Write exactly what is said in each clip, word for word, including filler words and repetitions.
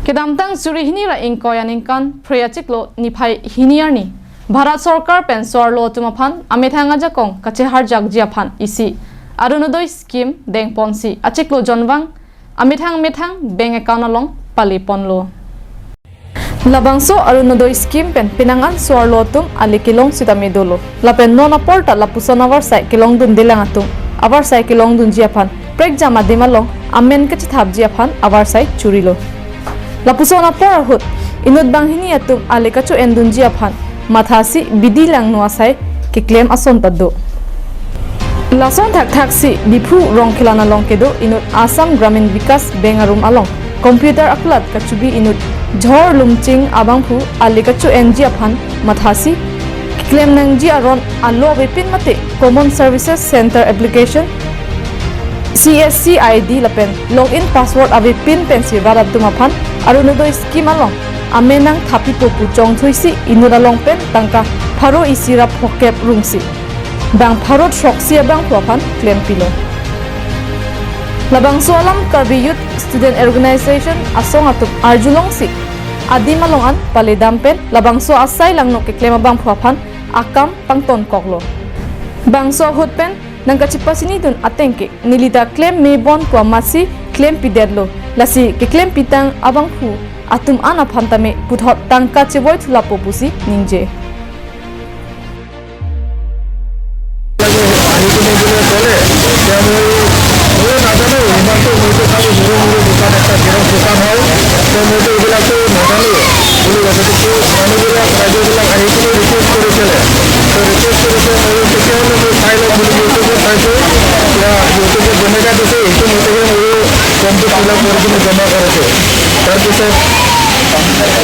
Kedamtang suri hini ra ingkoi aningkan Phre achiklo niphai hini arni Bharat Sorkar pen so-arlo atum aphan amethang ajakong kacheharjakji aphan isi Arunodoi scheme dengponsi achiklo jonvang amethang methang bank account along paleponlo. Labangso Arunodoi scheme pen penang an so-arlo atum ale kelong sitame dolo. Lapen non apor ta lapuson avarsai kelongdundelang atum avarsai kelongdunji aphan prekjam adim along amen kachethapji aphan avarsai churilo. Lapuson apor ahut inut banghini atum ale kacho-endunji aphan mathasi bidi langno asai keklem ason ta do. Lason thakthaksi Diphu Rongkhelan along kedo inut Assam Gramin Vikas Bank arum along computer akulat kachubi inut Jhor Lumching abangphu ale kacho-enji aphan mathasi keklem nangji aron alo avepin mate Common Services Centre application, C S C I D lapen login password avepin pensi rat atum aphan Arunodoi scheme along amen nangthapipo pu chongthuisi inut along pen tangka pharo isi ra phokep rungsi bang pharo throksi abangphu aphan klempilo. Labangso alam Karbi Youth Student Organization asong atum arjulongsi adim along an paledam pen labangso asai langno keklem abangphu aphan akam pangtonkoklo. Bangso ahut pen nangkachepachinidun atengke neli ta klem mebon pu amatsi klempidetlo, lasi keklempitang abangphu atum an aphan tame puthot tangka chevoi thulapo pusi ningje. লাগে আহিপিনে বোলে ক'লে, এতিয়া মই ময়ো নাজানো, ইমানটো মইতো খালি সৰু সৰু দোকান, এটা জেৰক্স দোকান হয়, তো মইতো এইবিলাকতো নাজানো বুলি, গতিকে মানুহবিলাক, ৰাইজৰবিলাক আহি পিনে ৰিকুৱেষ্ট কৰিছিলে। তো ৰিকুৱেষ্ট কৰিছে, মই তেতিয়াহ'লে মই চাই ল'ম বুলি ইউটিউবত চাইছোঁ। এতিয়া ইউটিউবত যেনেকৈ দিছে, এইটো মতেহে ময়ো ফৰ্মটো ফিল আপ কৰি কিনে জমা কৰিছোঁ। তাৰপিছত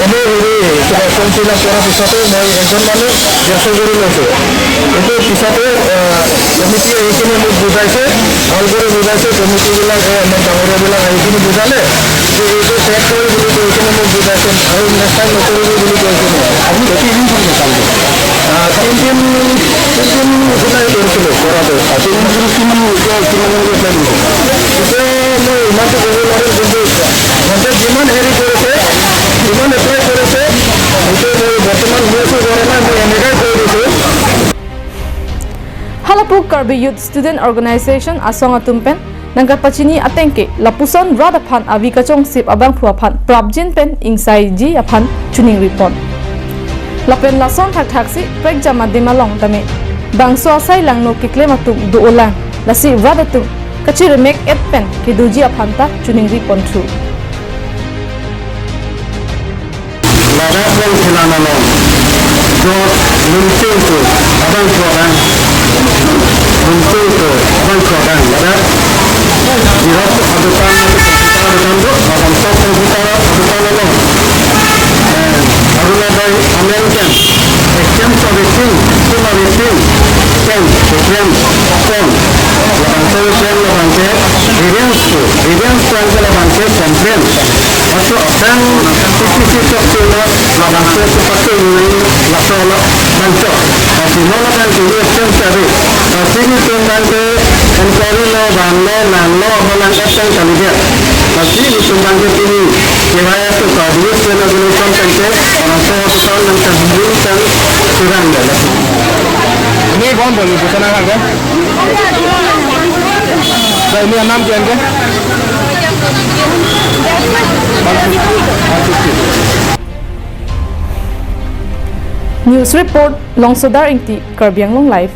এনেই হেৰি, কিবা ফৰ্ম ফিল আপ কৰাৰ পিছতে মই একজন মানুহ ডেৰশ কৰি লৈছোঁ। এইটো পিছতে, আহ, কমিটি আহি কিনে মোক বুজাইছে, ভাল কৰি বুজাইছে, কমিটিবিলাক, এই আমাৰ ডাঙৰীয়াবিলাক আহি কিনে বুজালে যে এইটো চেক কৰি বুলি কৈ কিনে মোক বুজাইছে আৰু নেক্সট টাইম নকৰিবি বুলি কৈ কিনে। আপুনি কেইদিন কৰিছে কামটো? আহ, তিনিদিন, তিনিদিন নিচিনাই কৰিছিলোঁ কৰাটো। তিনিদিন কিমান, এতিয়া কিমান এপ্লাই কৰিছে? এতিয়া মই ইমানটো ক'ব নোৱাৰিম, কিন্তু সিহঁতে যিমান হেৰি কৰিছে, যিমান এপ্লাই কৰিছে, সেইটো মই বৰ্তমান নিউজো কৰা নাই, মই এনেকাই কৈ দিছোঁ। Halapu Karbi Youth Student Organization asong atum pen nangkapachini atengke lapuson rat aphan avi kachongsip abangphu aphan prapjin pen ingsaiji aphan choningripon. Lapen lason thakthaksi prekjam adim along tame bangso asai langno keklem atum do-olang, lasi rat atum kachiremek et pen kedoji aphan ta choningriponthu. Ladak Rongkhelan along Jhor Lumching pu abangphu abang, Lumching pu abangphu abang ladak xerox adukan, computer adukan do, labangso computer adukan along, eh, Arunodoi amen pen, exchange of a thing, thing of a thing, pen keklempon. Labangso pen labangke grievance pu, grievance pen ke labangke complaint. Laso aphrang P C C talk silo, labangso si pakai ni laso labangso. Lasi non labangke ni action sari. Lasi nelitum abangke inquiry lo, vanlo, nanglo, mo nang action kalidet. Lasi nelitum abangke pini K Y S to Karbi Youth Student Organization pen ke, labangso adukan nangkahumri pen sirangdet lasi. Ini kong boli pusana kan? Sir, ini anam kian ke? News report, Longsodar Ingti, Karbi Anglong Live.